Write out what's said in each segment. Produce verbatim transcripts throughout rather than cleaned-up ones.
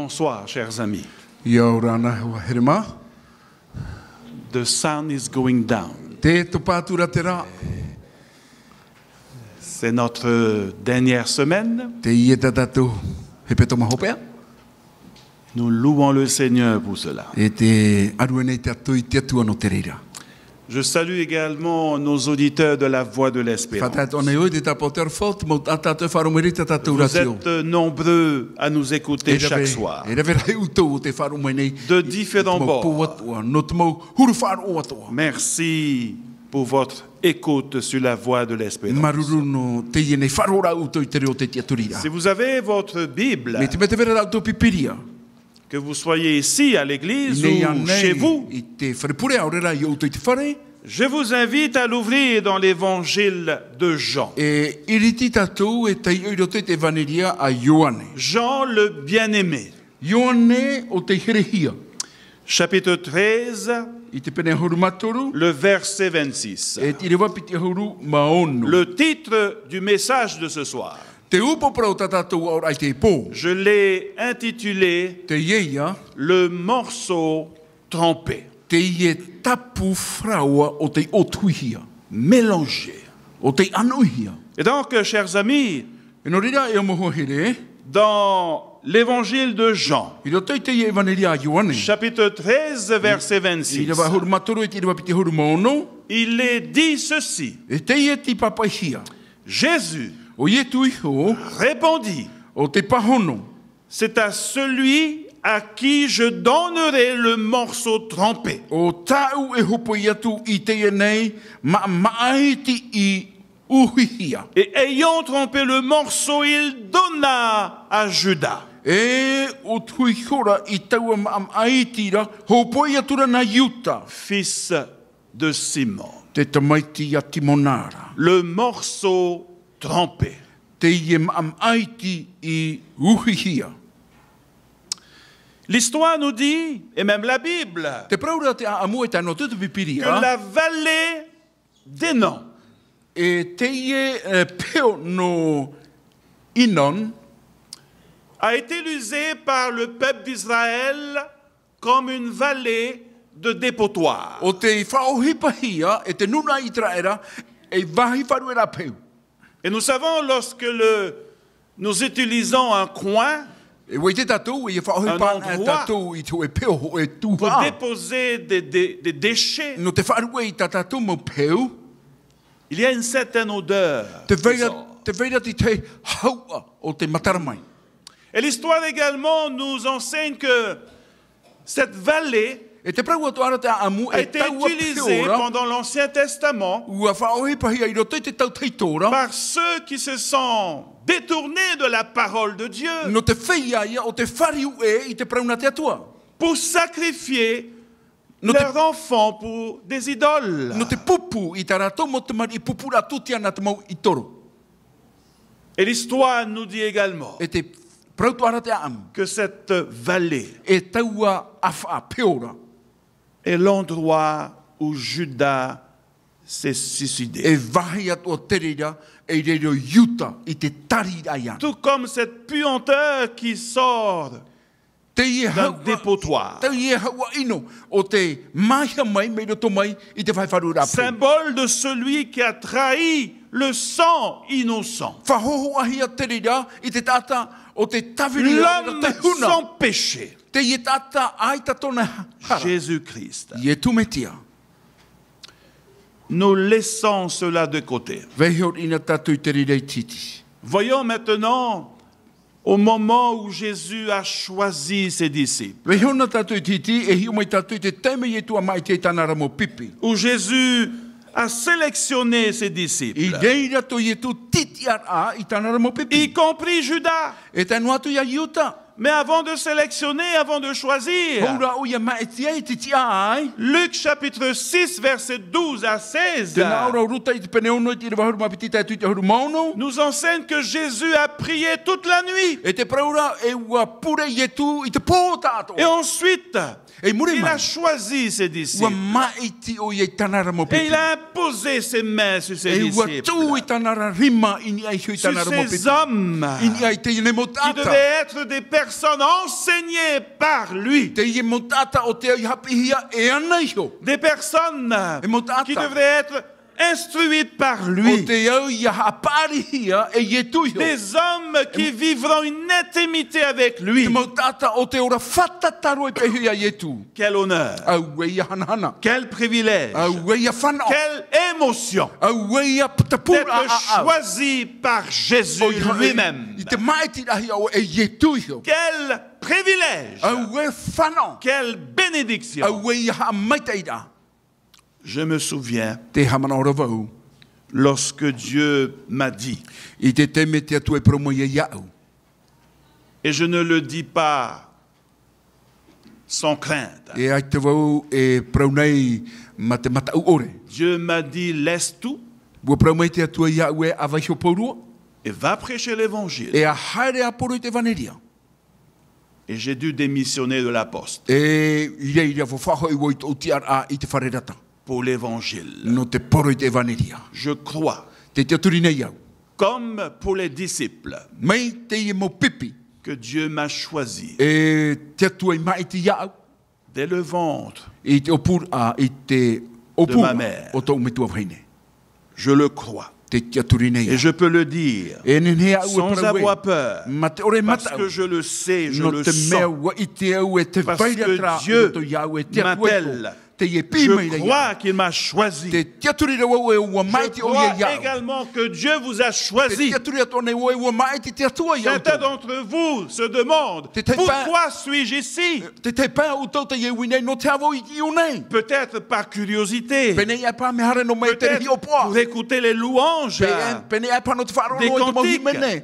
Bonsoir, chers amis. ʻIa ora na, e hoa here mā. The sun is going down. Tē topa atu ra te rā. C'est notre dernière semaine. Teie tā tātou hepetoma hopeʻa. Nous louons le Seigneur pour cela. E tē ʻarue nei tātou i te Atua nō te reira. Je salue également nos auditeurs de la Voix de l'Espérance. Faʻatae atu ānei au i te tāpaʻo o te aroha, te mau taʻata e faʻaroʻo mai ra i tā tātou rātio. Vous êtes nombreux à nous écouter chaque soir. E rave, e rave rahi ʻoutou ʻo tē faʻaroʻo mai nei. De différents bords. I te mau pō atoʻa, nō te mau huru faʻaroʻo atoʻa. Merci pour votre écoute sur la Voix de l'Espérance. Māuruuru nō teie nei faʻaroʻoraʻa ʻoutou i te reo o te tiʻaturiraʻa. Si vous avez votre Bible, mai te mea tē vai ra tā ʻoutou pīpīria, que vous soyez ici à l'église ou chez vous, i te fare pure, ʻaore rā i ʻoutou i te fare, je vous invite à l'ouvrir dans l'évangile de Jean. E ʻiriti tātou e taiʻo i roto i te ʻevaneria a Ioane. Jean le bien-aimé. Ioane ʻo tei herehia. Chapitre treize, i te pene ʻahuru mā toru, le verset vingt-six. E te ʻīrava piti ʻahuru mā ono. Le titre du message de ce soir, te ʻōpuaraa o tā tātou aʻoraʻa i teie pō, je l'ai intitulé, teie ïa, le morceau trempé. Teie tāpū faraoa ʻo tei ʻōtuihia. Mélangé. ʻO tei ʻānoʻihia. Et donc, chers amis, e nō reira, e mau hoa here, dans l'évangile de Jean, i roto i te ʻevaneria a Ioane, chapitre treize, verset vingt-six, ʻīrava ʻahuru mā toru e te ʻīrava piti ʻahuru mā ono, il est dit ceci. E teie tei pāpaʻihia. Jésus, ʻo Ietu iho, répondit, ʻo tei pāhono. C'est à celui à qui je donnerai le morceau trempé. ʻO tāʻu e hōpoi atu i teie nei maʻamaʻa iti i ʻuhihia. Et ayant trempé le morceau, il donna à Judas. E ʻōtuiho ra i taua maʻamaʻa iti ra, hōpoi atu ra nā Iuta, fils de Simon, te tamaiti a Timona ra. Le morceau trempé. Teie maʻamaʻa iti i ʻuhihia. L'histoire nous dit, et même la Bible, te parau ra te ʻāʻamu e tae noa atu te Pīpīria, que la vallée d'Hénon, e teie, e, peho nō Hinnom, a été utilisée par le peuple d'Israël comme une vallée de dépotoir. ʻO tei faʻaʻohipahia e te nūnaʻa ʻĪteraʻera ei vāhi faʻaruʻeraʻa pehu. Et nous savons, lorsque le, nous utilisons un coin, e ʻua ʻite tātou, ʻia faʻaʻohipa tātou i te hōʻē peho, hōʻē tuhaʻa, pour déposer des, des, des déchets, nō te faʻaruʻe i tā tātou mau pehu, il y a une certaine odeur qui sort. Tē vai ra, tē vai ra te tahi hauʻa ʻo tei matara mai. Et l'histoire également nous enseigne que cette vallée, e te parau atoʻa ra te ʻāʻamu, e taua peho ra, a été utilisée pendant l'Ancien Testament, ʻua faʻaʻohipahia i roto i te Tauatahito ra, par ceux qui se sont détournés de la parole de Dieu, nō te feiā ïa ʻo tē fāriu ʻē i te parau nā te Atua, pour sacrifier leurs enfants pour des idoles. Nō te pupu i tā rātou mau tamariʻi pupuraʻa tūtia nā te mau ʻaitoro. Et l'histoire nous dit également, e te parau atoʻa ra te ʻāʻamu, que cette vallée, e taua ʻāfaʻa peho ra, est l'endroit où Judas s'est suicidé. E vāhi atoʻa te reira i reira ʻo Iuta i te tāriraʻa iāna. Tout comme cette puanteur qui sort d'un dépotoir. Teie hauʻa, teie hauʻa ʻino ʻo tei māiha mai, mai roto mai i te vāhi faʻaruʻeraʻa pehu. Symbole de celui qui a trahi le sang innocent. Faʻahōhoʻahia te reira i te taʻata ʻo tei tāviri ra te huna. L'homme sans péché. Teie taʻata ʻaita tōna hara. Jésus-Christ. Ietu Metia. Nous laissons cela de côté. Vaiiho riʻi na tātou i te reira iti. Voyons maintenant au moment où Jésus a choisi ses disciples. Vaiiho na tātou iti, e hiʻo mai tātou i te taime Ietu a māʻiti ai tāna ra mau pipi. Où Jésus a sélectionné ses disciples. I reira tō Ietu titiʻaraʻa i tāna ra mau pipi. Y compris Judas. E tae noa atu ia Iuta. Mais avant de sélectionner, avant de choisir, hou ra ʻoia māʻiti ai, titiʻa ai, Luc chapitre six, versets douze à seize, tē nā ʻō ra ʻo Luka i te pene ono, i te ʻīrava ʻahuru mā piti tae atu i te ʻahuru mā ono, nous enseigne que Jésus a prié toute la nuit. E te parau ra, e ʻua pure Ietu i te pō tāʻatoʻa. Et ensuite, e muri mai, il a choisi ses disciples. ʻUa māʻiti ʻoia i tāna ra mau pipi. Et il a imposé ses mains sur ses disciples. E ʻua tū i tāna ra rima i niʻa iho i tāna ra mau pipi. Sur ces hommes, i niʻa i teie nei mau taʻata, qui devaient être des personnes enseignées par lui. Teie mau taʻata ʻo tē au i haʻapiʻihia e ana iho. Des personnes E mau taʻata. qui devraient être instruites par lui. ʻO tē au ia haʻapaʻarihia e Ietu iho. Des hommes qui vivront une intimité avec lui. Te mau taʻata ʻo tē ora fātata roa i te iho iā Ietu. Quel honneur. Auē ia hanahana. Quel privilège. Auē ia fānaʻo. Quelle émotion. Auē ia tapuraʻa. D'être choisi par Jésus lui-même. I te māʻitiraʻahia ʻoe e Ietu iho. Quel privilège. Auē fānaʻo. Quelle bénédiction. Auē ia haʻamaitaʻiraʻa. Je me souviens, Tē haʻamanaʻo ra vau. Lorsque Dieu m'a dit, I te taime te Atua i parau mai ai iāʻu. Et je ne le dis pas sans crainte. E ʻaita vau e parau nei mā te mataʻu ʻore. Dieu m'a dit, laisse tout. ʻUa parau mai te Atua iāʻu e ʻa vaiiho pauroa. Et va prêcher l'évangile. E ʻa haere ʻāpōro i te ʻevaneria. Et j'ai dû démissionner de la poste. E i reira ʻua faʻahoʻi vau i tōʻu tiʻaraʻa i te fare rata. Pour l'évangile. Nō te poro i te ʻevaneria. Je crois. Tē tiʻaturi nei au. Comme pour les disciples. Mai teie mau pipi. Que Dieu m'a choisi. E te Atua i māʻiti iāʻu. Dès le ventre. I te ʻōpūraʻa, i te ʻōpūraʻa. De ma mère. O tōʻu metua vahine. Je le crois. Tē tiʻaturi nei au. Et je peux le dire. E nehenehe au e parau ē. Sans avoir peur. Mā te ʻore mataʻu. Parce que je le sais, je le sens. Nō te mea ʻua ʻite au e te vai ra te rā i roto iāʻu e te Atua iho. Parce que Dieu m'appelle. Teie e piʻi mai ra iāʻu. Je crois qu'il m'a choisi. Tē tiʻaturi ra vau ē ʻua māʻiti ʻoia iāʻu. Je crois également que Dieu vous a choisi. Tē tiʻaturi atoʻa nei vau ē ʻua māʻiti te Atua iā ʻoutou. Certains d'entre vous se demandent, pourquoi suis-je ici ? Te tahi pae, te tahi pae ʻoutou tē ui nei, nō te aha vau i ʻō nei. Peut-être par curiosité. Pēneiaʻe paha mea haere noa mai te hiʻopoʻa. Peut-être pour écouter les louanges. Pēneiaʻe paha nō te faʻaroʻo i te mau hīmene. Des cantiques.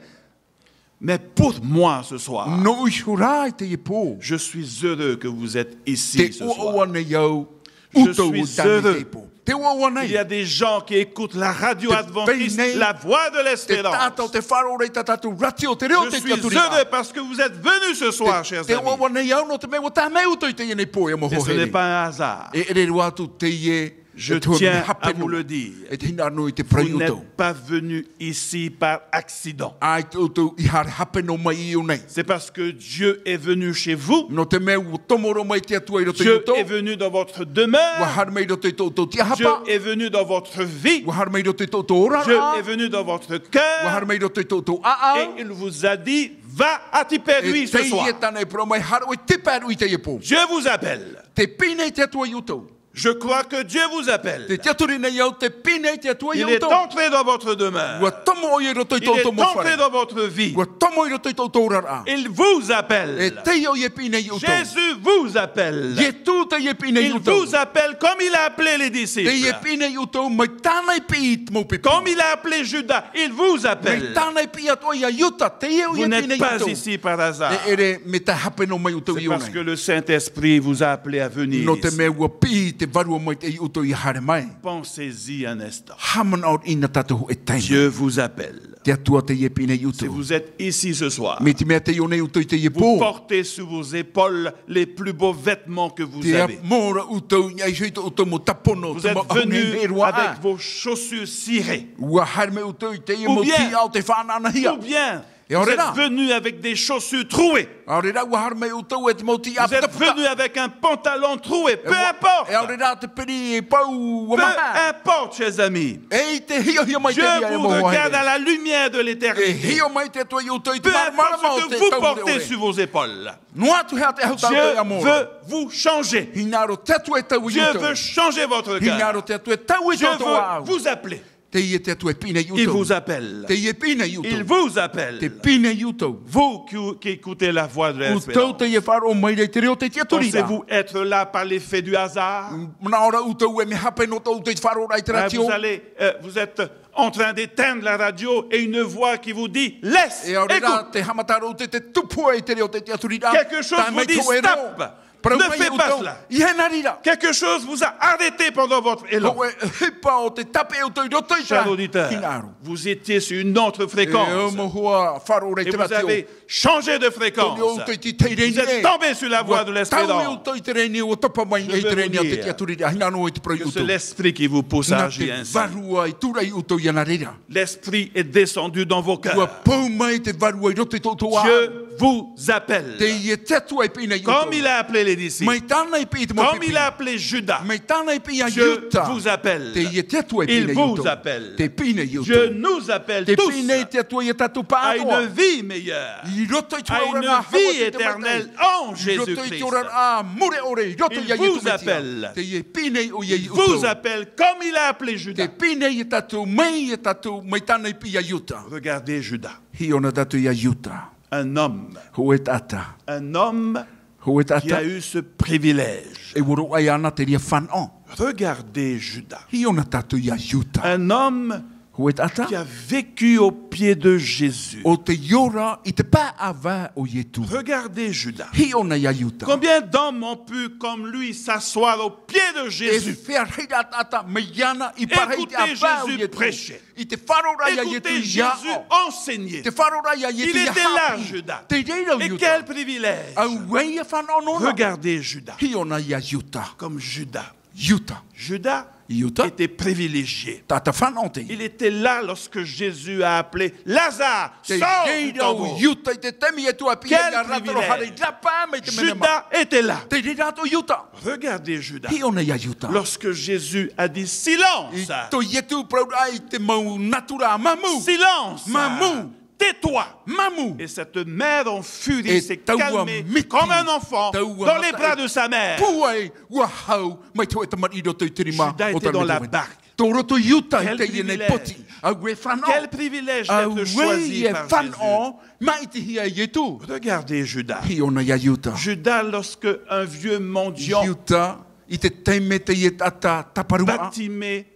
Mais pour moi ce soir, Nōʻu iho rā i teie pō. Je suis heureux que vous êtes ici ce soir. Tē ʻoaʻoa nei au, ʻoutou i tāna i teie pō. Je suis heureux. Tē ʻoaʻoa nei. Il y a des gens qui écoutent la radio adventiste, la voix de l'espérance. Te vahine, te taʻata ʻo tē faʻaroʻo ra i tā tātou rātio, te reo o te tiʻaturi. Je suis heureux parce que vous êtes venus ce soir, chers amis. Tē, tē ʻoaʻoa nei au nō te mea ʻua tae mai ʻoutou i teie nei pō, e mau hoa here. Et ce n'est pas un hasard. E ʻere roa atu teie, e te hōʻē mea hape noa. Je tiens à vous le dire. E te hinaʻaro i te parau iā ʻoutou. Vous n'êtes pas venus ici par accident. ʻAita ʻoutou i haere hape noa mai i ʻō nei. C'est parce que Dieu est venu chez vous. Nō te mea ʻua tomo roa mai te Atua i roto iā ʻoutou. Dieu est venu dans votre demeure. ʻUa haere mai i roto i tō ʻoutou tiʻahapa. Dieu est venu dans votre vie. ʻUa haere mai i roto i tō ʻoutou oraraʻa. Dieu est venu dans votre cœur. ʻUa haere mai i roto i tō ʻoutou ʻāʻau. Et il vous a dit, va à Tippe-et-Rue ce soir. E teie tāna e parau mai, haere ʻoe i Tippe-et-Rue i teie pō. Dieu vous appelle. Tē piʻi nei te Atua iā ʻoutou. Je crois que Dieu vous appelle. Tē tiʻaturi nei au, tē piʻi nei te Atua iā ʻoutou. Il est entré dans votre demeure. ʻUa tomo ʻoia i roto i tō ʻoutou mau fare. Il est entré dans votre vie. ʻUa tomo i roto i tō ʻoutou oraraʻa. Il vous appelle. E teie ʻoia e piʻi nei iā ʻoutou. Jésus vous appelle. Ietu teie e piʻi nei iā ʻoutou. Il vous appelle comme il a appelé les disciples. Teie e piʻi nei iā ʻoutou, mai tāna i piʻi i te mau pipi. Comme il a appelé Judas, il vous appelle. Mai tāna i piʻi atoʻa iā Iuta, teie ʻoia e piʻi nei iā ʻoutou. Vous n'êtes pas ici par hasard. E ʻere mea tae hape noa mai ʻoutou i ʻō nei. C'est parce que le Saint-Esprit vous a appelé à venir ici. Nō te mea ʻua piʻi te Vārua Maitaʻi iā ʻoutou ʻia haere mai. Pensez-y un instant. Haʻamanaʻo riʻi na tātou hōʻē taime. Dieu vous appelle. Te Atua teie e piʻi nei iā ʻoutou. Si vous êtes ici ce soir, Mai te mea tei ʻō nei ʻoutou i teie pō. Vous portez sur vos épaules les plus beaux vêtements que vous avez. Tē amo ra ʻoutou i niʻa iho i tō ʻoutou mau tāpono, te mau ʻahu nehenehe roa. Vous êtes venus avec vos chaussures cirées. ʻUa haere mai ʻoutou i teie mau tiʻa ʻo tē faʻanaʻanahia. Ou bien, ou bien, E ʻaore rā. Vous êtes venus avec des chaussures trouées. ʻAore rā, ʻua haere mai ʻoutou e te mau tiʻa putapū. Vous êtes venus avec un pantalon troué, peu importe. E ʻaore rā te piri pau ʻua maha. Peu importe, chers amis. E ʻite hiʻohiʻo mai teie e mau hoa here. Dieu vous regarde à la lumière de l'éternité. E hiʻo mai te Atua iā ʻoutou i te māramarama o te tau ʻoreʻore. Peu importe ce que vous portez sur vos épaules. Noa atu e aha te ʻahu tā ʻoutou i amo ra. Dieu veut vous changer. Hinaʻaro te Atua e taui iā ʻoutou. Dieu veut changer votre cœur. Hinaʻaro te Atua e taui tō ʻoutou ʻāʻau. Dieu veut vous appeler. Teie te Atua e piʻi nei iā ʻoutou. Il vous appelle. Teie e piʻi nei iā ʻoutou. Il vous appelle. Tē piʻi nei iā ʻoutou. Vous qui, qui écoutez la voix de l'espérance. ʻOutou teie e faʻaroʻo mai ra i te reo o te tiʻaturiraʻa. Pensez-vous être là par l'effet du hasard ? Manaʻo ra ʻoutou e mea hape nō tō ʻoutou i te faʻaroʻoraʻa i te rātio. Hein, vous allez, euh, vous êtes en train d'éteindre la radio et une voix qui vous dit, laisse, écoute. E ʻaore rā, tē haʻamata ra ʻoutou i te tupu i te reo o te tiʻaturiraʻa. Quelque chose vous dit, stop. Tae mai te hōʻē reo. Ne fais pas cela. Parau mai iā ʻoutou, ʻeiaha e nā reira. Quelque chose vous a arrêté pendant votre élan. Hōʻē ʻohipa ʻo tē tāpeʻa ʻoutou i roto i terā hinaʻaro. Cher auditeur, vous étiez sur une autre fréquence. E, ʻo mau hoa faʻaroʻoraʻa i te rātio. Et vous avez changé de fréquence. Tō ʻoutou i te raini ē. Vous êtes tombé sur la voie de l'espérance. ʻUa taui ʻoutou i te raini, ʻua topa mai i te raini o te tiʻaturiraʻa. Hinaʻaro i te parau iā ʻoutou. Je veux vous dire que c'est l'esprit qui vous pousse à agir ainsi. Nā te Vārua i tūraʻi ʻoutou ʻia nā reira. L'esprit est descendu dans vos cœurs. ʻUa pou mai te Vārua i roto i tō ʻoutou ʻāʻau. Dieu vous appelle. Teie te Atua e piʻi nei iā ʻoutou. Comme il a appelé les disciples. Mai tāna e piʻi i te mau pipi. Comme il a appelé Judas. Mai tāna e piʻi iā Iuta. Dieu vous appelle. Teie te Atua e piʻi nei iā ʻoutou. Il vous appelle. Tē piʻi nei iā ʻoutou. Dieu nous appelle tous. Tē piʻi nei te Atua iā tātou pāʻatoʻa. À une vie meilleure. I roto i te oraraʻa haʻamata i te maitaʻi. À une vie éternelle en Jésus-Christ. I roto i te oraraʻa mure ʻore, i roto iā Iesu Mesia. Il vous appelle. Teie e piʻi nei ʻoia iā ʻoutou. Il vous appelle comme il a appelé Judas. Tē piʻi nei iā tātou, mai iā tātou, mai tāna e piʻi iā Iuta. Regardez Judas. Hiʻo na tātou iā Iuta. Un homme. Hōʻē taʻata. Un homme Hōʻē taʻata. Qui a eu ce privilège. E ʻua roaʻa iāna te reira fānaʻo. Regardez Judas. Hiʻo na tātou iā Iuta. Un homme Hōʻē taʻata. Qui a vécu aux pieds de Jésus. ʻO tei ora i te pae ʻāvae o Ietu. Regardez Judas. Hiʻo na iā Iuta. Combien d'hommes ont pu, comme lui, s'asseoir aux pieds de Jésus. E fēʻarahiraʻa taʻata mai iāna i pārahi i te ʻāvae o Ietu. Écouter Jésus prêcher. I te faʻaroʻoraʻa iā Ietu i aʻo. Écouter Jésus enseigner. Te faʻaroʻoraʻa iā Ietu i haʻapiʻi. Il était là, Judas. Tei reira ʻo Iuta. Et quel privilège. Auē ia fānaʻo nōna. Regardez Judas. Hiʻo na iā Iuta. Comme Judas. Iuta. Judas Iuta. Était privilégié. Taʻata fānaʻo teie. Il était là lorsque Jésus a appelé Lazare, sors du tombeau. Tei reira ʻo Iuta i te taime Ietu a piʻi iā Lazaro, haere rā paʻi mai te mea. Quel privilège. Judas était là. Tei reira atoʻa ʻo Iuta. Regardez Judas. Hiʻo na iā Iuta. Lorsque Jésus a dit, silence. I tō Ietu parauraʻa i te mau natura, mamu. Silence. Mamu. Tais-toi. Mamu. Et cette mère en furie s'est calmée comme un enfant dans les bras de sa mère. E taua miti, taua mata, pūai, ʻua hau mai te hōʻē tamariʻi i roto i te rima o tana metua. Judas était dans la barque. Tō roto Iuta i teie nei poti. Quel privilège. Auē e fānaʻo. Quel privilège d'être choisi par Jésus. Auē e fānaʻo, māʻitihia e Ietu. Regardez Judas. Hiʻo na iā Iuta. Judas, lorsque un vieux mendiant, Iuta, i te taime teie taʻata tāparumaʻa. Bartimée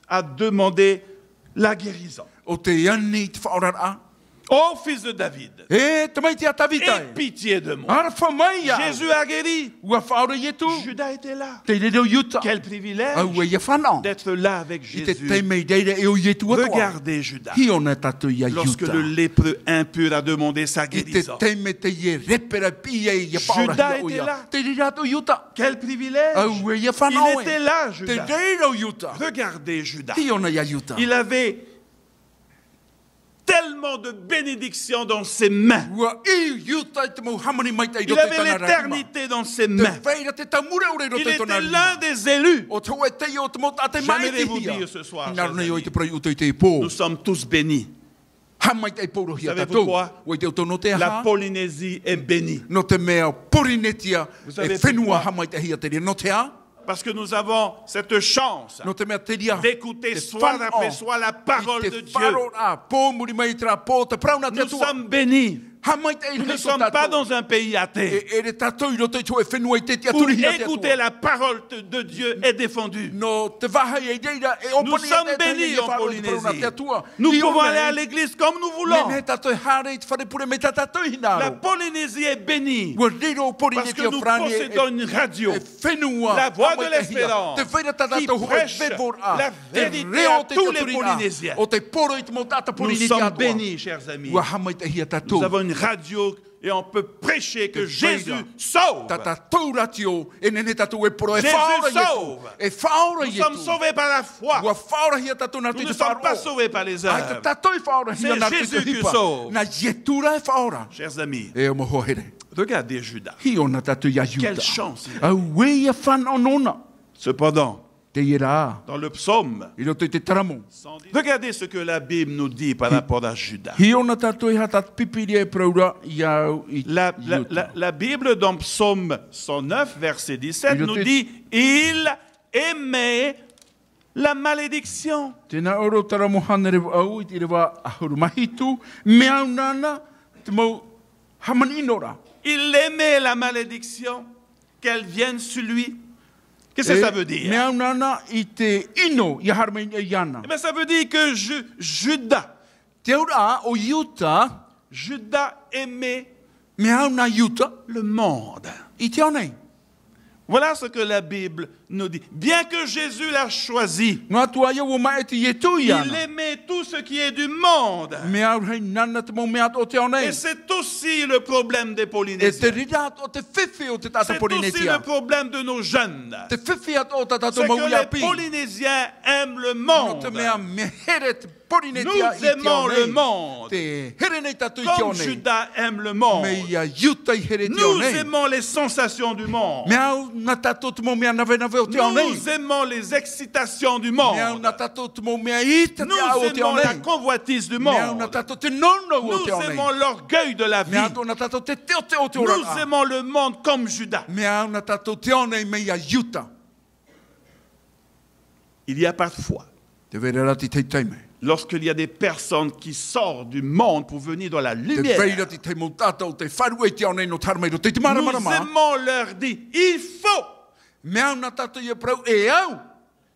a demandé la guérison. ʻO tē ani i te faʻaoraraʻa. Ô fils de David, E tamaiti a Tavita e. Aie pitié de moi. ʻArafa mai iāʻu. Jésus a guéri. ʻUa faʻaora Ietu. Judas était là. Tei reira ʻo Iuta. Quel privilège. Auē ia fānaʻo. D'être là avec Jésus. I te taime i reira e ʻo Ietu atoʻa. Regardez Judas. Hiʻo na tātou iā Iuta. Lorsque le lépreux impur a demandé sa guérison. I te taime teie lepera piʻi ai ia faʻaorahia ʻoia. Judas était là. Tei reira atoʻa ʻo Iuta. Quel privilège. Auē ia fānaʻo e. Il était là, Judas. Tei reira ʻo Iuta. Regardez Judas. Hiʻo na iā Iuta. Il avait tellement de bénédictions dans ses mains. ʻUa ʻī Iuta i te mau hāmani maitaʻi i roto i tana rima. Il avait l'éternité dans ses mains. Tē vai ra te tau mure ʻore i roto i tōna rima. Il était l'un des élus. ʻO te hōʻē taiʻo o te mau taʻata e māʻitihia. J'aimerais vous dire ce soir, chers amis, hinaʻaro nei au i te parau iā ʻoutou i teie pō. Nous sommes tous bénis. Haʻamaitaʻi paurohia tātou. Savez-vous quoi ? ʻUa ʻite ʻoutou nō te aha ? La Polynésie est bénie. Nō te mea Pōrīnetia e fenua haʻamaitaʻihia te reira. Vous savez pourquoi ? Nō te aha ? Parce que nous avons cette chance d'écouter soir après soir la parole de Dieu. Nō te mea terā te fānaʻo i te faʻaroʻoraʻa pō i muri mai i terā pō, te parau nā te Atua. Nous sommes bénis. Haʻamaitaʻi rahi tātou. Nous ne sommes pas dans un pays athée. E, e ʻere tātou i roto i te hōʻē fenua i te tiʻaturi hia te Atua. Pour écouter la parole de, de Dieu est défendu. Nō te vāhi i reira e ʻōpani e te tahi e faʻaroʻo i te parau nā te Atua. Nous sommes bénis en Polynésie. Nous pouvons aller à l'église comme nous voulons. Nehenehe tātou e haere i te fare pure mai tā tātou e hinaʻaro. La Polynésie est bénie. ʻUa riro Pōrīnetia farāni e, e fenua haʻamaitaʻihia. Parce que nous possédons une radio, la voix de l'espérance, qui prêche la vérité à tous les Polynésiens. Tē vai ra tā tātou hōʻē vevoraʻa e reo te tiʻaturiraʻa, ʻo tei poro i te mau taʻata Pōrīnetia atoʻa. Nous sommes bénis, chers amis. ʻUa haʻamaitaʻihia tātou. Nous avons une radio et on peut prêcher que Jésus sauve. Tē vai ra tā tātou rātio, e nehenehe tātou e poro e faʻaora Ietu. Jésus sauve. E faʻaora Ietu. Nous sommes sauvés par la foi. ʻUa faʻaorahia tātou nā te faʻaroʻo. Nous ne sommes pas sauvés par les œuvres. ʻAita tātou e faʻaorahia nā te hipa. C'est Jésus qui sauve. Nā Ietu rā e faʻaora. Chers amis, e mau hoa here. Regardez Judas. Hiʻo na tātou iā Iuta. Quelle chance il a. Auē ia fānaʻo nōna. Cependant, Teie rā. Dans le psaume, i roto i te taramo. Regardez ce que la Bible nous dit par rapport à Judas. Hiʻo na tātou i te aha tā te Pīpīria e parau ra iā au i Iuta. La, la, la, la Bible, dans Psaume cent neuf, verset dix-sept, nous dit, il aimait la malédiction. Tē nā ʻō ra Taramo hānere vaʻu, i te ʻīrava ʻahuru mā hitu, mea au nāna te mau hāmani ʻino ra. Il aimait la malédiction, qu'elle vienne sur lui. Qu'est-ce que ça veut dire ? E, mea au nāna i te ʻino, ʻia haere mai iāna. Eh bien, ça veut dire que Ju-, Judas, Te auraʻa, ʻo Iuta, Judas aimait, mea au nā Iuta, le monde. I te ao nei. Voilà ce que la Bible nous dit, bien que Jésus l'a choisi, Noa atu ā ʻua maʻiti Ietu iāna. Il aimait tout ce qui est du monde. Mea au rahi nāna te mau mea atoʻa o te ao nei. Et c'est aussi le problème des Polynésiens. E te reira atoʻa te fifi o te taʻata Porinetia. C'est aussi le problème de nos jeunes. Te fifi atoʻa o tā tātou mau ʻāpī. C'est que les Polynésiens aiment le monde. Nō te mea, mea here te Porinetia i te ao nei. Nous aimons le monde. Tē here nei tātou i te ao nei. Comme Judas aime le monde. Mai iā Iuta i here i te ao nei. Nous aimons les sensations du monde. Mea au nā tātou te mau mea navenave o te ao nei. Nous aimons les excitations du monde. Mea au nā tātou te mau mea ʻite te ao o te ao nei. Nous aimons la convoitise du monde. Mea au nā tātou te nounou o te ao nei. Nous aimons l'orgueil de la vie. Mea au nā tātou te teoteo o te oraraʻa. Nous aimons le monde comme Judas. Mea au nā tātou te ao nei mai iā Iuta. Il y a parfois, Tē vai ra te tahi taime. Lorsqu'il y a des personnes qui sortent du monde pour venir dans la lumière, Tē vai ra te tahi mau taʻata ʻo tē faʻaruʻe i te ao nei nō te haere mai i roto i te māramarama. Nous aimons leur dire, il faut. Mea au nā tātou ia parau, e au.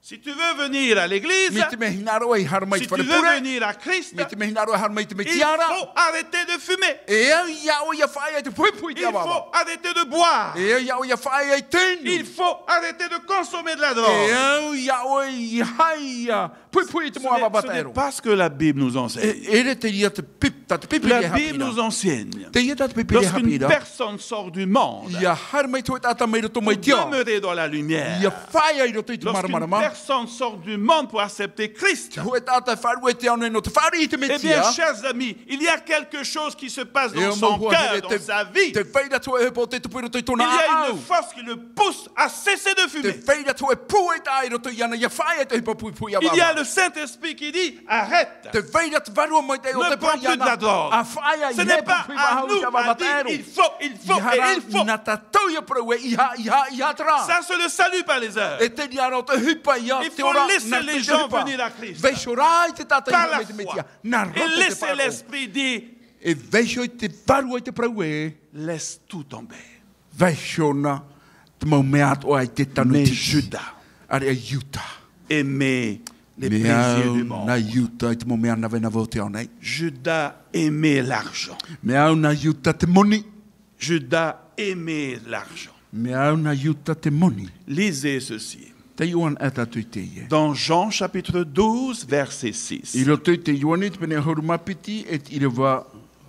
Si tu veux venir à l'église, Mai te mea hinaʻaro ʻoe e haere mai i te fare pure. Si tu veux venir à Christ, Mai te mea hinaʻaro ʻoe e haere mai i te Mesia ra. Il faut arrêter de fumer. E au iā ʻoe ia faʻaea i te puipui i te ʻāvaʻava. Il faut arrêter de boire. E au iā ʻoe ia faʻaea i te inu. Il faut arrêter de consommer de la drogue. E au iā ʻoe ia haere ia puipui i te mau ʻāvaʻava taʻero. Ce n'est, ce n'est pas ce que la Bible nous enseigne. E, e ʻere te reira te Pip-, tā te Pīpīria e haʻapiʻi ra. La Bible nous enseigne. Te reira tā te Pīpīria e haʻapiʻi ra. Lorsqu'une personne sort du monde, Ia haere mai te hōʻē taʻata mai roto mai i te ao. Pour demeurer dans la lumière. Ia faʻaea i roto i te māramarama. Lorsqu'une personne sort du monde pour accepter Christ, Te hōʻē taʻata e faʻaruʻe i te ao nei nō te fāriʻi i te Mesia. Eh bien, chers amis, il y a quelque chose qui se passe dans son cœur, dans sa vie. E mau hoa here, te, te vai ra te hōʻē ʻohipa ʻo tē tupu i roto i tōna ʻāʻau. Il y a une force qui le pousse à cesser de fumer. Te vai ra te hōʻē pūaʻitaʻa i roto iāna, ia faʻaea i te ʻohipa puipui ʻāvaʻava. Il y a le Saint-Esprit qui dit, arrête. Te vai ra te Vārua Maitaʻi ʻo tē parau iāna, ʻa faʻaea i te puipui vāhau i te ʻāvaʻava taʻero. Ne prends plus de la drogue. Ce n'est pas à nous à dire, il faut, il faut et il faut. ʻEiaha rā nā tātou ia parau ē, ʻeiaha, ʻeiaha, ʻeiaha terā. Ça, c'est le salut par les œuvres. E te reira rā te ʻohipa ia, te ora nā roto i te ʻohipa. Il faut laisser les gens venir à Christ. Vaiiho rā te taʻata i haere mai i te Mesia. Par la foi. Nā roto i te faʻaroʻo. Et laisser l'Esprit dire, E vaiiho te Vārua i te parau ē, laisse tout tomber. Vaiiho na te mau mea atoʻa e tano i te tiʻi. Mais Judas aimait les plaisirs du monde. Mea au nā Iuta i te mau mea navenave o te ao nei. Judas aimait l'argent. Mea au nā Iuta te moni. Judas aimait l'argent. Mea au nā Iuta te moni. Lisez ceci. Taiʻo anaʻe tātou i teie. Dans Jean chapitre douze, verset six. I roto i te Ioane i te pene ʻahuru mā piti e te ʻīrava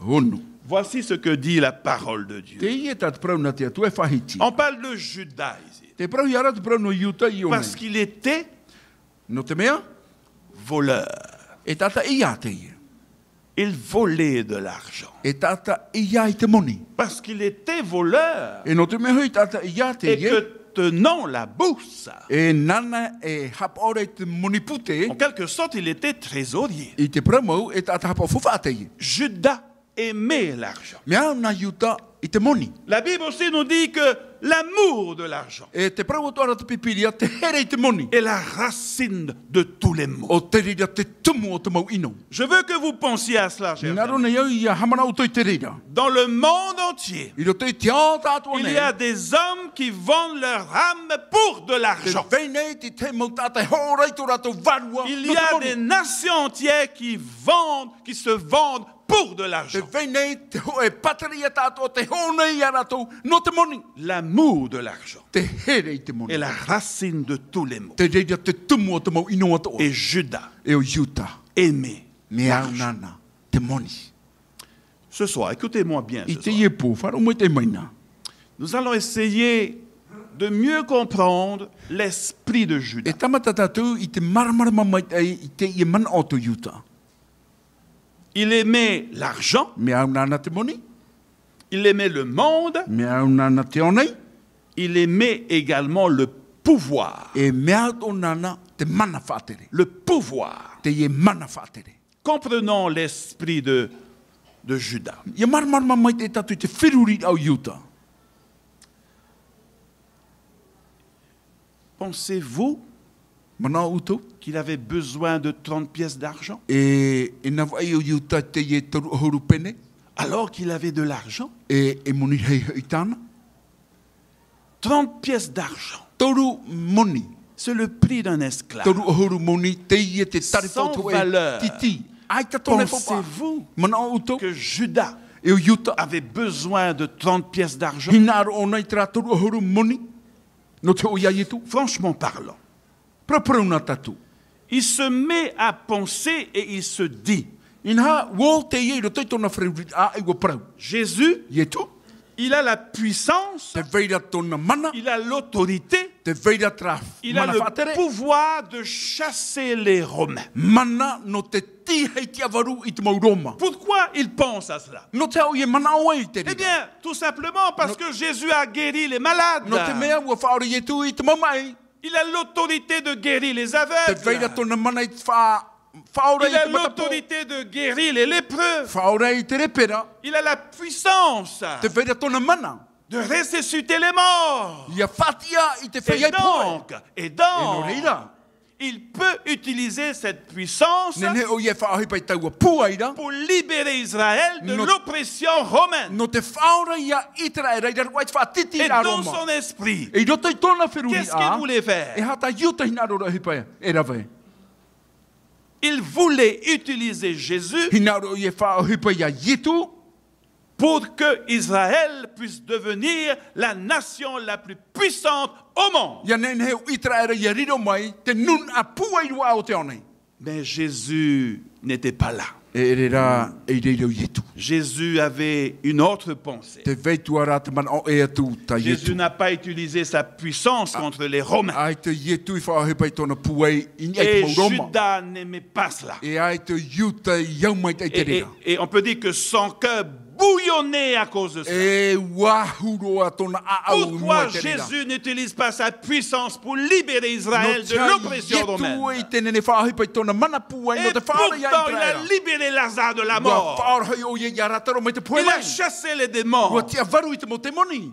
ono. Voici ce que dit la parole de Dieu. Teie tā te parau nā te Atua e faʻahiti. On parle de Judas ici. Tē parauhia ra te parau nō Iuta i ʻō nei. Parce qu'il était voleur. Nō te mea, e taʻata ʻeiaha teie. Il volait de l'argent. E taʻata ʻeiaha i te moni. Parce qu'il était voleur. E nō te mea hoʻi taʻata ʻeiaha teie. Et que tenant la bourse. E nāna e haʻapaʻo ra i te moni pūtē. En quelque sorte, il était trésorier. I te parau mau, e taʻata haʻapaʻo faufaʻa teie. Judas aimait l'argent. Mea au nā Iuta i te moni. La Bible aussi nous dit que l'amour de l'argent E tē parau atoʻa ra te Pīpīria, te here i te moni. Est la racine de tous les maux. ʻO te reira te tumu o te mau ʻino. Je veux que vous pensiez à cela, chers amis. Hinaʻaro nei au ʻia haʻamanaʻo ʻoutou i te reira. Dans le monde entier, I roto i te ao tātou nei. Il y a des hommes qui vendent leur âme pour de l'argent. Tē vai nei te tahi mau taʻata e hoʻo ra i tō rātou vārua nō te moni. Il y a des nations entières qui vendent, qui se vendent pour de l'argent. Tē vai nei te hōʻē pātireia tātou tē hoʻo nei iā rātou nō te moni. L'amour de l'argent Te here i te moni. Est la racine de tous les maux. Te reira te tumu o te mau ʻino atoʻa. Et Judas E ʻo Iuta aimait l'argent. Mea au nāna te moni. Ce soir, écoutez-moi bien ce soir. I teie pō, faʻaroʻo maitaʻi mai na. Nous allons essayer de mieux comprendre l'esprit de Judas. E tāmata tātou i te māramarama maitaʻi i teie manaʻo tō Iuta. Il aimait l'argent. Mea au nāna te moni. Il aimait le monde. Mea au nāna te ao nei. Il aimait également le pouvoir. E mea au nāna te mana faʻatere. Le pouvoir. Teie mana faʻatere. Comprenons l'esprit de, de Judas. ʻIa māramarama maitaʻi tātou i te feruriraʻa o Iuta. Pensez-vous Manaʻo ʻoutou? Qu'il avait besoin de trente pièces d'argent? E, e navaʻi ʻo Iuta i teie toru ʻahuru pene? Alors qu'il avait de l'argent? E, e moni rahi hoʻi tāna? Trente pièces d'argent. Toru moni. C'est le prix d'un esclave. Toru ʻahuru moni, teie te taripautu e titi. Sans valeur. ʻAita tōna e faufaʻa. Pensez-vous Manaʻo ʻoutou? Que Judas E ʻo Iuta. avait besoin de trente pièces d'argent? Hinaʻaro ʻōna i terā toru ʻahuru moni? Nō te hoʻo iā Ietu. Franchement parlant. Paraparau na tātou. Il se met à penser et il se dit. Inaha, ʻua ō teie i roto i tōna feruriraʻa, ʻe ʻua parau. Jésus, Ietu. Il a la puissance. Tē vai ra tōna mana. Il a l'autorité. Tē vai ra terā mana faʻatere. Il a le pouvoir de chasser les Romains. Mana nō te tīaʻi tiʻavaru i te mau Roma. Pourquoi il pense à cela ? Nō te aha ʻoia e manaʻo ai i te reira ? Eh bien, tout simplement parce que Jésus a guéri les malades. Nō te mea ʻua faʻaora Ietu i te mau maʻi. Il a l'autorité de guérir les aveugles. Tē vai ra tōna mana i te fa-, faʻaora i te matapihi. Il a l'autorité de guérir les lépreux. Faʻaora i te lepera. Il a la puissance. Tē vai ra tōna mana. De ressusciter les morts. ʻIa faʻatiʻa i te feiā i pohe. Et donc, et donc, ʻe nō reira, il peut utiliser cette puissance. Nehenehe ʻoia e faʻaʻohipa i taua pūai ra. Pour libérer Israël de l'oppression romaine. Nō te faʻaora ia ʻĪteraʻera i raro aʻe i te faʻatītīraʻa Roma. Et dans son esprit, ʻE i roto i tōna feruriraʻa, qu'est-ce qu'il voulait faire ? E aha tā Iuta e hinaʻaro ra e ʻohipa e rave ? Il voulait utiliser Jésus. Hinaʻaro ʻoia e faʻaʻohipa ia Ietu. Pour que Israël puisse devenir la nation la plus puissante au monde. ʻIa nehenehe ʻo ʻĪteraʻera ʻia riro mai te nūnaʻa pūai roa o te ao nei. Mais Jésus n'était pas là. ʻE ʻere rā, ʻe i reira ʻo Ietu. Jésus avait une autre pensée. Tē vai atu ā rā te manaʻo ʻē atu tā Ietu. Jésus n'a pas utilisé sa puissance contre les Romains. ʻAita Ietu i faʻaʻohipa i tōna pūai i niʻa i te mau Roma. Et Judas n'aimait pas cela. ʻE ʻaita Iuta i au maitaʻi i te reira. Et, et, et on peut dire que son cœur bouillonnait à cause de cela. ʻE ʻua ahu roa tōna ʻāʻau i mua i te reira. Pourquoi Jésus n'utilise pas sa puissance pour libérer Israël de l'oppression romaine ? Nō te aha Ietu e tē nehenehe e faʻaʻohipa i tōna mana pūai nō te faʻaora ia ʻĪteraʻera. Et pourtant, il a libéré Lazare de la mort. ʻUa faʻaora hoʻi ʻoia ia Lazaro mai te pohe mai. Il a chassé les démons. ʻUa tiʻavaru i te mau temoni.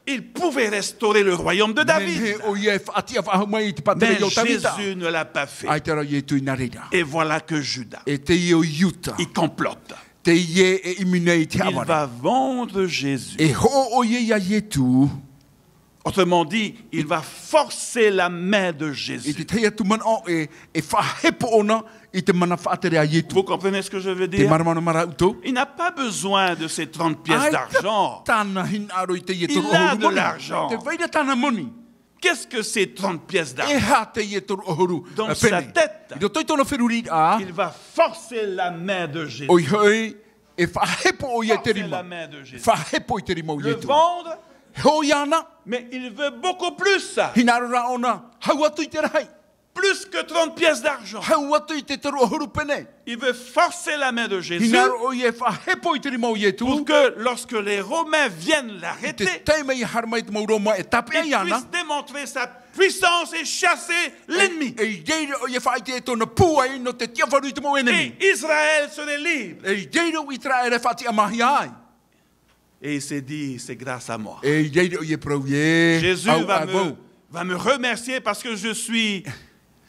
Il pouvait restaurer le royaume de David. Nehenehe ʻoia e faʻatiʻa faʻahou mai i te pātireia o Tavita. Mais Jésus ne l'a pas fait. ʻAita rā Ietu i nā reira. Et voilà que Judas, ʻE teie ʻo Iuta. il complote. Teie e ʻimi nei i te hāmani. Il va vendre Jésus. E hoʻo ʻoia ia Ietu. Autrement dit, il va forcer la main de Jésus. I te tahi atu manaʻo, e, e faʻahepo ʻōna i te mana faʻatere a Ietu. Vous comprenez ce que je veux dire ? Tē māramarama ra ʻoutou ? Il n'a pas besoin de ces trente pièces d'argent. ʻAita tāna hinaʻaro i teie toru ʻahuru moni. Il a de l'argent. Tē vai ra tāna moni. Qu'est-ce que ces trente pièces d'argent ? E aha teie toru ʻahuru pene ? Dans sa tête, I roto i tōna feruriraʻa, il va forcer la main de Jésus. ʻOia hoʻi, e faʻahepo ʻoia i te rima. Forcer la main de Jésus. Faʻahepo i te rima o Ietu. Le vendre, E hoʻo iāna. Mais il veut beaucoup plus. Hinaʻaro rā ʻōna, hau atu i te rahi. Plus que trente pièces d'argent. Hau atu i te toru ʻahuru pene. Il veut forcer la main de Jésus. Hinaʻaro ʻoia e faʻahepo i te rima o Ietu. Pour que lorsque les Romains viennent l'arrêter, I te taime ʻia haere mai te mau Roma e tāpeʻa iāna, il puisse démontrer sa puissance et chasser l'ennemi. E, e i reira ʻoia e faʻaʻite i tōna pūai nō te tiʻavaru i te mau ʻenemi. Et Israël serait libre. E i reira ʻo ʻĪteraʻera e faʻatiʻamāhia ai. Et il s'est dit, c'est grâce à moi. E i reira ʻoia e parau, ē, Jésus va me, va me remercier parce que je suis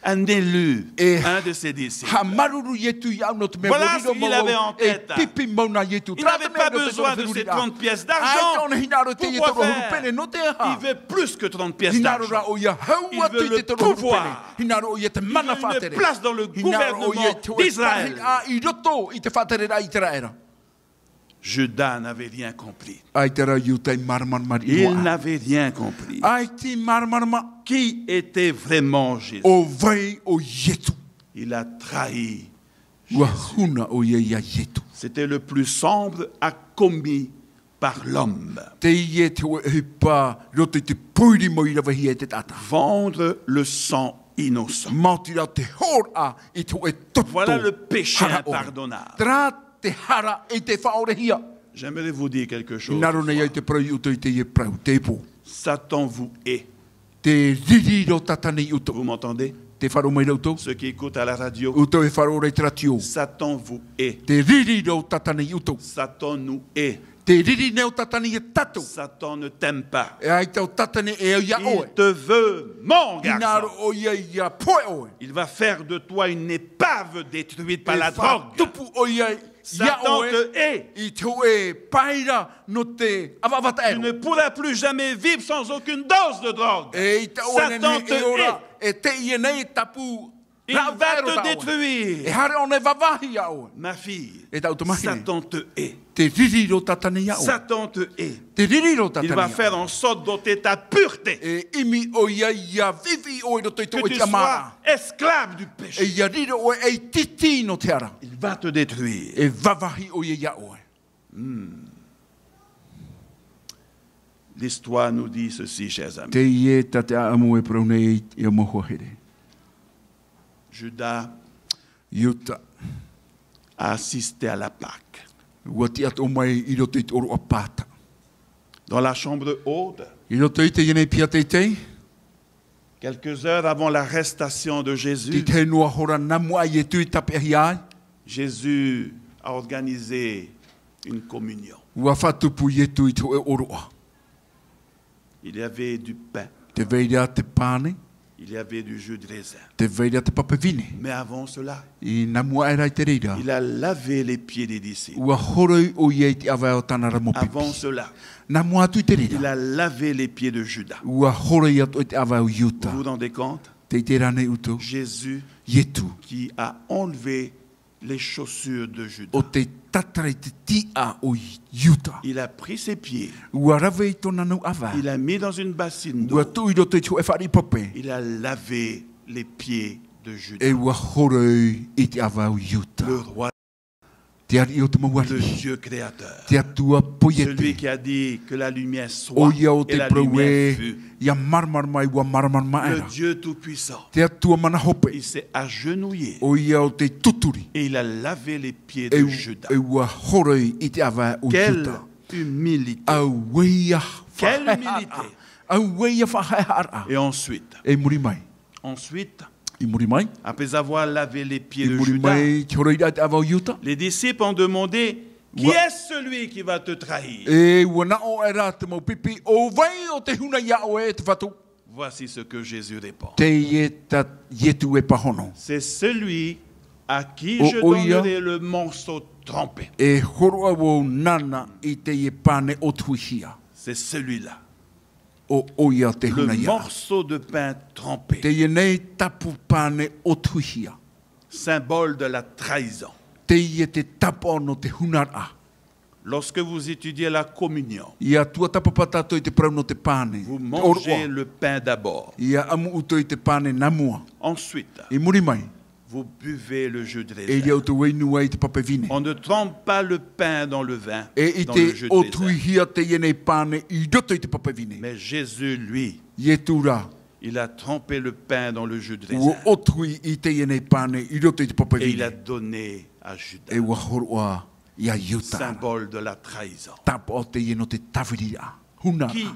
un élu, un de ses disciples. E haʻamāuruuru Ietu iāʻu nō te mea ʻua riro mau au e pipi mau nā Ietu. Voilà ce qu'il avait en tête. Il n'avait pas besoin de ces trente pièces d'argent. Terā te mea ʻo tōna feruriraʻa. ʻAita ʻōna hinaʻaro i teie toru ʻahuru pene nō te aha? Pourquoi faire ? Il veut plus que trente pièces d'argent. Hinaʻaro rā ʻoia, hau atu i te toru ʻahuru pene. Il veut le pouvoir. Hinaʻaro ʻoia te mana faʻatere. Il veut une place dans le gouvernement d'Israël. Hinaʻaro ʻoia te parahiraʻa i roto i te faʻatereraʻa ʻĪteraʻera. Judas n'avait rien compris. ʻAita rā Iuta i māramarama riʻi roa. Il n'avait rien compris. ʻAita i māramarama. Qui était vraiment Jésus ? ʻO vai ʻo Ietu? Il a trahi Jésus. ʻUa huna ʻoia ia Ietu. C'était le plus sombre acte commis par l'homme. Teie te hōʻē ʻohipa i roto i te pōiri mau i ravehia e te taʻata. Vendre le sang innocent. Maoti rā te hōroʻa i te hōʻē toto hara ʻore. Voilà le péché impardonnable. Terā te hara ʻeita e faʻaorehia. J'aimerais vous dire quelque chose ce soir. Hinaʻaro nei au te parau iā ʻoutou i teie parau, teie pō. Satan vous hait. Tē riri ra ʻo Tātana iā ʻoutou. Vous m'entendez ? Tē faʻaroʻo mai ra ʻoutou ? Ceux qui écoutent à la radio. ʻOutou e faʻaroʻo ra i te rātio. Satan vous hait. Tē riri ra ʻo Tātana iā ʻoutou. Satan nous hait. Tē riri nei ʻo Tātana iā tātou. Satan ne t'aime pas. E ʻaita ʻo Tātana e au iā ʻoe. Il te veut, mon garçon. Hinaʻaro ʻoia ʻia pohe ʻoe. Il va faire de toi une épave détruite par la drogue. E faʻatupu ʻoia iā ʻoe i te hōʻē pae ra nō te ʻavaʻava taʻero. Satan te hait. Tu ne pourras plus jamais vivre sans aucune dose de drogue. ʻEita ʻoe e nehenehe e ora e teie nei tāpū Il va te détruire. E haere ʻōna e vāvāhi iā ʻoe. Ma fille, e taʻu tamahine, Satan te hait. Te riri roa Tātana iā ʻoe. Satan te hait. Te riri roa Tātana iā ʻoe. Il va faire en sorte d'ôter ta pureté. E ʻimi ʻoia ʻia viʻiviʻi ʻoe i roto i tō ʻoe tiʻamāraʻa. Que tu sois esclave du péché. E ʻia riro ʻoe ei tītī nō te ara. Il va te détruire. E vāvāhi ʻoia iā ʻoe. Hmm. L'histoire nous dit ceci, chers amis. Teie tā te ʻāʻamu e parau nei, e mau hoa here. Judas Iuta a assisté à la Pâque. Ua tiʻa atoʻa mai i roto i te ʻōroʻa Pāta. Dans la chambre haute, I roto i teie nei piha teitei. Quelques heures avant l'arrestation de Jésus, Tē tahi noa hora nā mua Ietu i tāpeʻahia ai. Jésus a organisé une communion. Ua faʻatupu Ietu i te hōʻē ʻōroʻa. Il y avait du pain. Tē vai ra te pane. Il y avait du jus de raisin. Tē vai ra te pape vine. Mais avant cela, I nā mua aʻe ra i te reira, il a lavé les pieds des disciples. Ua horoi ʻoia i te ʻāvae o tāna ra mau pipi. Avant cela, Nā mua atu i te reira, il a lavé les pieds de Judas. Ua horoi atu i te ʻāvae o Iuta. Vous vous rendez compte ? Tē ʻite ra ānei ʻoutou? Jésus Ietu, qui a enlevé les chaussures de Judas. ʻO tē tātara i te tiʻa o Iuta. Il a pris ses pieds. Ua rave i tōna mau ʻāvae. Il a mis dans une bassine d'eau. Ua tuʻu i roto i te hōʻē fāriʻi pape. Il a lavé les pieds de Judas. E ua horoi i te ʻāvae o Iuta. Le roi, Te ariʻi o te mau ariʻi. Le Dieu créateur. Te Atua poiete. Celui qui a dit que la lumière soit, ʻOia ʻo tei parau ē, ʻia māramarama, ʻua māramarama aʻera. Le Dieu tout-puissant. Te Atua mana hope. Il s'est agenouillé. ʻOia ʻo tei tuturi. Et il a lavé les pieds de Judas. E ua horoi i te ʻāvae o Iuta. Quelle humilité. ʻAuē ia faʻahaʻehaʻaraʻa. Quelle humilité. ʻAuē ia faʻahaʻehaʻaraʻa. Et ensuite, E muri mai. Ensuite, I muri mai. Après avoir lavé les pieds de Judas, I muri mai, te horoiraʻa i te ʻāvae o Iuta. Les disciples ont demandé, qui est celui qui va te trahir ? E ua naʻo aʻera te mau pipi, ʻo vai ʻo tē huna iā ʻoe, te Fatu? Voici ce que Jésus répond. Teie tā Ietu e pāhono. C'est celui à qui je donnerai le morceau trempé. ʻO ʻoia, e hōroʻa vau nāna i teie pane ʻōtuihia. C'est celui-là. ʻO ʻoia tē huna iāna. Le morceau de pain trempé. Teie nei tāpu pane ʻōtuihia. Symbole de la trahison. Teie te tāpaʻo nō te hunaraʻa. Lorsque vous étudiez la communion, ʻIa tuatāpapa tātou i te parau nō te pane, te ʻōroʻa. Vous mangez le pain d'abord. ʻIa ʻamu ʻoutou i te pane nā mua. Ensuite, I muri mai, vous buvez le jus de raisin. E ʻia ʻoutou inu ai i te pape vine. On ne trempe pas le pain dans le vin, dans le jus de raisin. E ʻite ʻōtuihia teie nei pane i roto i te pape vine. Mais Jésus, lui, Ietu rā, il a trempé le pain dans le jus de raisin. Ua ʻōtui i teie nei pane i roto i te pape vine. Et il a donné à Judas. E ua hōroʻa iā Iuta. Symbole de la trahison. Tāpaʻo teie nō te tāviriraʻa. Hunaraʻa. Qui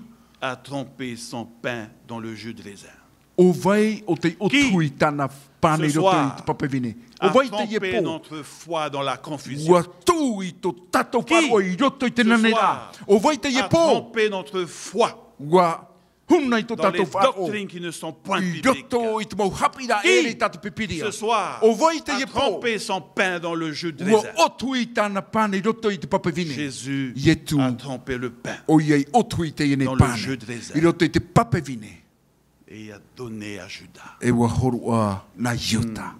a trempé son pain dans le jus de raisin ? ʻO vai ʻo tei ʻōtui tāna pane i roto i te pape vine? Qui, ce soir, a trempé notre foi dans la confusion ? ʻO vai teie pō ua tū i tō tātou faʻaroʻo i roto i te naneraʻa? Qui, ce soir, a trempé notre foi dans les doctrines qui ne sont point bibliques ? ʻO vai teie pō ua huna i tō tātou faʻaroʻo i roto i te mau haʻapiʻiraʻa ʻē rā i tā te Pīpīria? Qui, ce soir, a trempé son pain dans le jus de raisin ? ʻO vai teie pō ua ʻōtui tāna pane i roto i te pape vine? Ietu. Jésus a trempé le pain dans le jus de raisin. ʻOia i ʻōtui teie nei pane i roto i te pape vine. Et il a donné à Judas. E ua hōroʻa nā Iuta. Hmm.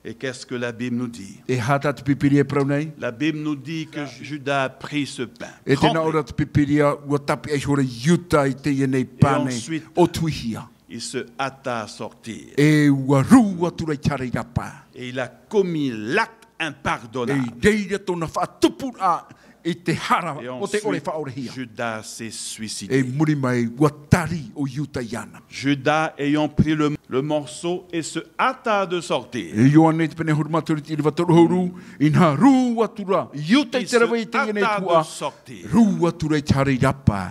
Et qu'est-ce que la Bible nous dit ? E aha tā te Pīpīria e parau nei? La Bible nous dit que Judas a pris ce pain trempé. E tē nā ʻō ra te Pīpīria, ua tāpeʻa ihora Iuta i teie nei pane ʻōtuihia. Et ensuite, il se hâta à sortir. E ua rū atu ra i te hara i rāpae. Et il a commis l'acte impardonnable. E i reira tōna faʻatupuraʻa i te hara o te ʻore faʻaorehia. Et ensuite, Judas s'est suicidé. E muri mai, ua tari ʻo Iuta iāna. Judas, ayant pris le, le morceau, et se hâta de sortir. E Ioane te pene ʻahuru mā toru, ʻīrava toru ʻahuru, inaha rū atu ra Iuta i te rave i teie nei tuhaʻa, rū atu ra i te hara i rāpae.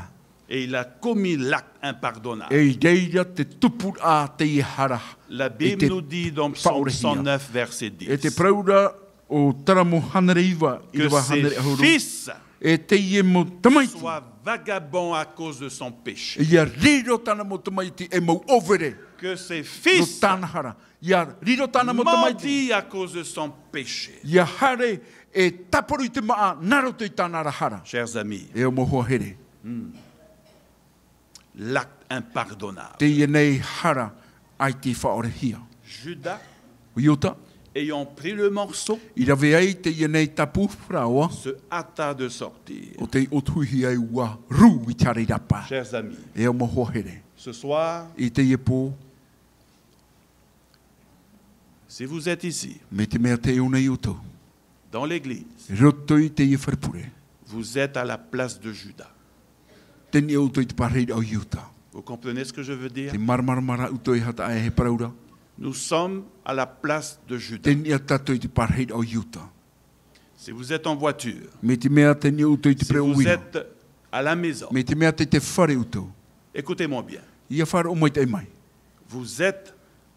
Et il a commis l'acte impardonnable. E i reira te tupuraʻa teie hara i te faʻaorehia. La Bible nous dit dans Psaume cent neuf, verset dix, e tē parau ra ʻo Taramo hānere iva, ʻīrava hānere ʻahuru. Que ses fils soient vagabonds à cause de son péché. E tē parau ra, ʻia riro tāna mau tamaiti ei mau ʻōvere nō tāna hara. Que ses fils mendient à cause de son péché. ʻIa riro tāna mau tamaiti, ʻia haere e tāparu i te māʻa nā roto i tāna ra hara. Chers amis, e ʻo mau hoa here. Hmm. L'acte impardonnable. Teie nei hara ʻaita i faʻaorehia. Judas, ʻO Iuta, ayant pris le morceau, i rave ai teie nei tāpū faraoa, se hâta de sortir. ʻO tei ʻōtuihia ʻua rū i te haere rāpae. Chers amis, e au mau hoa here, ce soir, i teie pō, si vous êtes ici, mai te mea tei ʻō nei ʻoutou, dans l'église, i roto i teie fare pure, vous êtes à la place de Judas. Tei niʻa ʻoutou i te parahiraʻa o Iuta. Vous comprenez ce que je veux dire ? Te māramarama ra ʻoutou e aha tā ʻoe e parau ra. Nous sommes à la place de Judas. Tei niʻa tātou i te parahiraʻa o Iuta. Si vous êtes en voiture, mai te mea tei niʻa ʻoutou i te pereʻoʻo ira, si vous êtes à la maison, mai te mea tei te fare ʻoutou, écoutez-moi bien. ʻIa faʻaroʻo maitaʻi mai. Vous êtes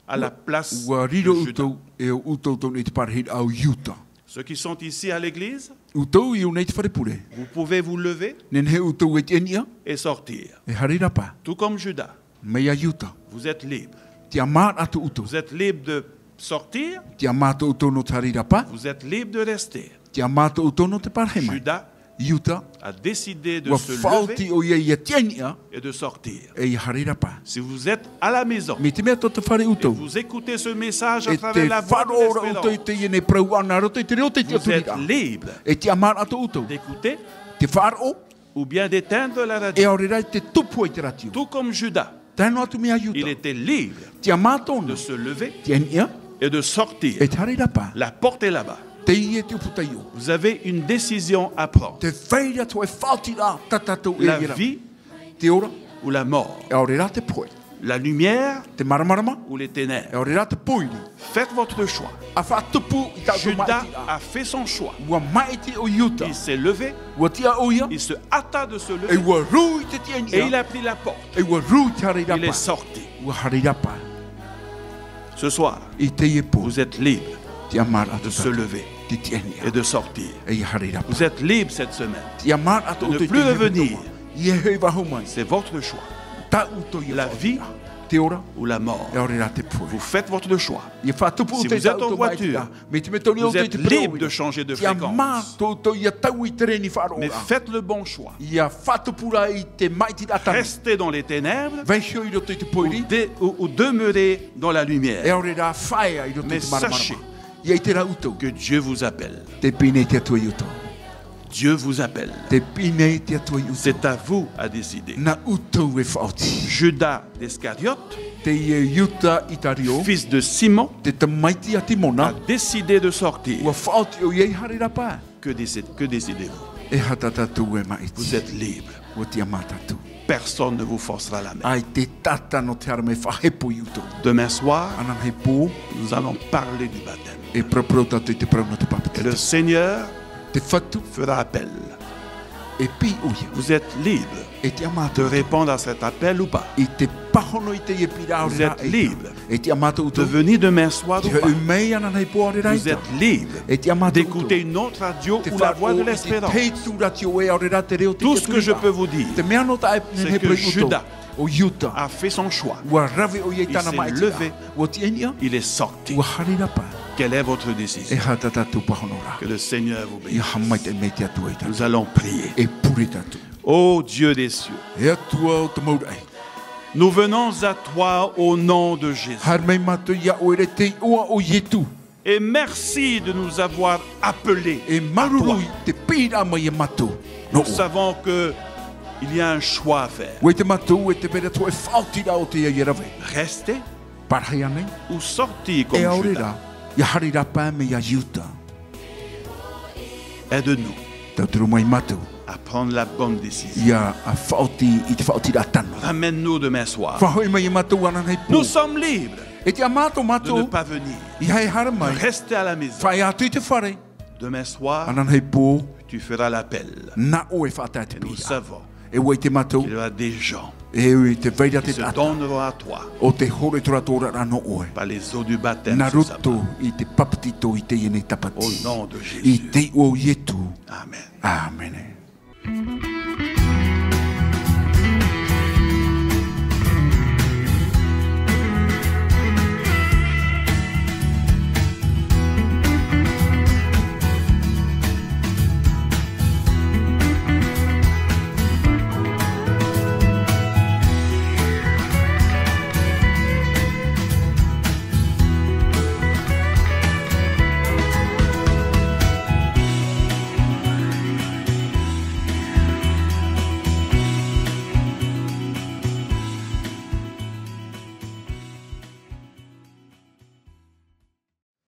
à la place de Judas. ʻUa riro ʻoutou, e ʻo ʻoutou tonu i te parahiraʻa o Iuta. Ceux qui sont ici à l'église, ʻoutou i ʻō nei i te fare pure, vous pouvez vous lever, nehenehe ʻoutou e tiʻa i niʻa, et sortir, e haere rāpae. Tout comme Judas. Mai iā Iuta. Vous êtes libre. Tiʻamā atoʻa ʻoutou. Vous êtes libre de sortir. Tiʻamā atoʻa ʻoutou nō te haere rāpae. Vous êtes libre de rester. Tiʻamā atoʻa ʻoutou nō te parahi mai. Judas Iuta, a décidé de se lever, ʻua faʻaoti ʻoia ʻia tiʻa i niʻa, et de sortir. E ʻia haere rāpae. Si vous êtes à la maison, mai te mea tō te fare ʻoutou, et vous écoutez ce message à travers la voix de l'espérance, e te faʻaroʻo ra ʻoutou i teie nei parau ʻana nā roto i te reo o te tiʻaturiraʻa, vous êtes libre, e tiʻamā atoʻa ʻoutou, d'écouter, te faʻaroʻo, ou bien d'éteindre la radio, e ʻaore rā i te tupu i te rātio. Tout comme Judas, Tae noa atu mai iā Iuta. Il était libre, tiʻamā atoʻa ʻōna, de se lever, tiʻa i niʻa, et de sortir. E te haere rāpae. La porte est là-bas. Teie te ʻūputa i ʻō. Vous avez une décision à prendre. Tē vai ra te faʻaotiraʻa tā tātou e rave. La vie, te ora, ou la mort. E ʻaore rā te pohe. La lumière, te māramarama, ou les ténèbres. E ʻaore rā te pōiri. Faites votre choix. ʻA faʻatupu i tā ʻoutou māʻitiraʻa. Judas a fait son choix. ʻUa māʻiti ʻo Iuta. Il s'est levé. ʻUa tiʻa ʻoia. Il se hâta de se lever. E ʻua rū i te tiʻa i niʻa. Et il a pris la porte. E ʻua rū i te haere rāpae. Il est sorti. ʻUa haere rāpae. Ce soir, i teie pō, vous êtes libre, tiʻamā atoʻa, de se lever, te tiʻa i niʻa, et de sortir. E ʻia haere rāpae. Vous êtes libre cette semaine, tiʻamā atoʻa, de ne plus revenir. ʻIa hoʻi faʻahou mai. C'est votre choix. Tā ʻoutou ia faʻaotiraʻa. La vie, te ora, ou la mort. E ʻaore rā te pohe. Vous faites votre choix. ʻIa faʻatupu ʻoutou i tā ʻoutou māʻitiraʻa. Si vous êtes en voiture, mai te mea tō ʻoutou i te pereʻoʻo ira, vous êtes libre de changer de fréquence. Tiʻamā atoʻa ʻoutou ia taui i te reni faʻaroʻo ra. Mais faites le bon choix. ʻIa faʻatupu rā i te māʻitiraʻa tāne. Restez dans les ténèbres, vaiiho i roto i te pōiri, ou de-, ou, ou demeurez dans la lumière. E ʻaore rā faʻaea i roto i te māramarama. Mais sachez, ʻia ʻite rā ʻoutou, que Dieu vous appelle. Tē piʻi nei te Atua iā ʻoutou. Dieu vous appelle. Tē piʻi nei te Atua iā ʻoutou. C'est à vous à décider. Nā ʻoutou e faʻaoti. Judas Iscariote, teie Iuta Itario, fils de Simon, te tamaiti a Timona, a décidé de sortir. ʻUa faʻaoti ʻoia ia haere rāpae. Que décid-, que décidez-vous ? E aha tā tātou e māʻiti ? Vous êtes libre. ʻUa tiʻamā tātou. Personne ne vous forcera la main. ʻAita e taʻata nō te haere mai e faʻahepo iā ʻoutou. Demain soir, ananahi pō, nous allons parler du baptême. E paraparau tātou i te parau nō te papetito. Et le Seigneur, te Fatu, fera appel. E piʻi ʻoia. Vous êtes libre, e tiʻamā atoʻa, de répondre à cet appel ou pas. I te pāhono i teie piʻiraʻa ʻaore rā ʻaita. Vous êtes libre, e tiʻamā atoʻa ʻoutou, de venir demain soir ou pas. Te hoʻi mai ananahi pō ʻaore rā ʻaita. Vous êtes libre, e tiʻamā atoʻa ʻoutou, d'écouter une autre radio ou la voix de l'espérance. Te faʻaroʻo i te tahi tū rātio ʻē ʻaore rā te reo o te tiʻaturiraʻa. Tout ce que je peux vous dire, c'est que Judas, te mea nō tā ʻoe e nehenehe e parau iā ʻoutou, ʻo Iuta, a fait son choix. ʻUa rave ʻoia i tāna māʻitiraʻa. Il s'est levé. ʻUa tiʻa i niʻa. Il est sorti. ʻUa haere rāpae. Quelle est votre décision ? E aha tā tātou pāhonoraʻa ? Que le Seigneur vous bénisse. ʻIa haʻamaitaʻi mai te Atua iā tātou. Nous allons prier. E pure tātou. Ô Dieu des cieux, e Atua o te mau raʻi, nous venons à toi au nom de Jésus. Haere mai mātou iā ʻoe i te iʻoa o Ietu. Et merci de nous avoir appelés à toi. E māuruuru i te piʻiraʻa mai iā mātou nō ʻoe. Nous savons que il y a un choix à faire. ʻUa ʻite mātou e tē vai ra te faʻaotiraʻa ʻo tē ia rave. Rester, parahi ānei, ou sortir comme Judas. E ʻaore rā, ʻia haere rāpae mai iā Iuta. Aide-nous, tauturu mai mātou, à prendre la bonne décision. ʻIa faʻaoti i te faʻaotiraʻa tano. Ramène-nous demain soir. Faʻahoʻi mai iā mātou ananahi pō. Nous sommes libres, e tiʻamā atoʻa mātou, de ne pas venir, ʻeiaha e haere mai, de rester à la maison. Faʻaea atu i te fare. Demain soir, ananahi pō, tu feras l'appel. Nā ʻoe e faʻatae te piʻiraʻa. Et nous savons, e ʻua ʻite mātou, qu'il y aura des gens, e ʻua ʻite, tē vai ra te taʻata, qui se donneront à toi, ʻo tē hōroʻa i tō rātou oraraʻa nō ʻoe, par les eaux du baptême ce sabbat. Nā roto i te papetito i teie nei Tāpati. Au nom de Jésus. I te iʻoa o Ietu. Amen. Āmene.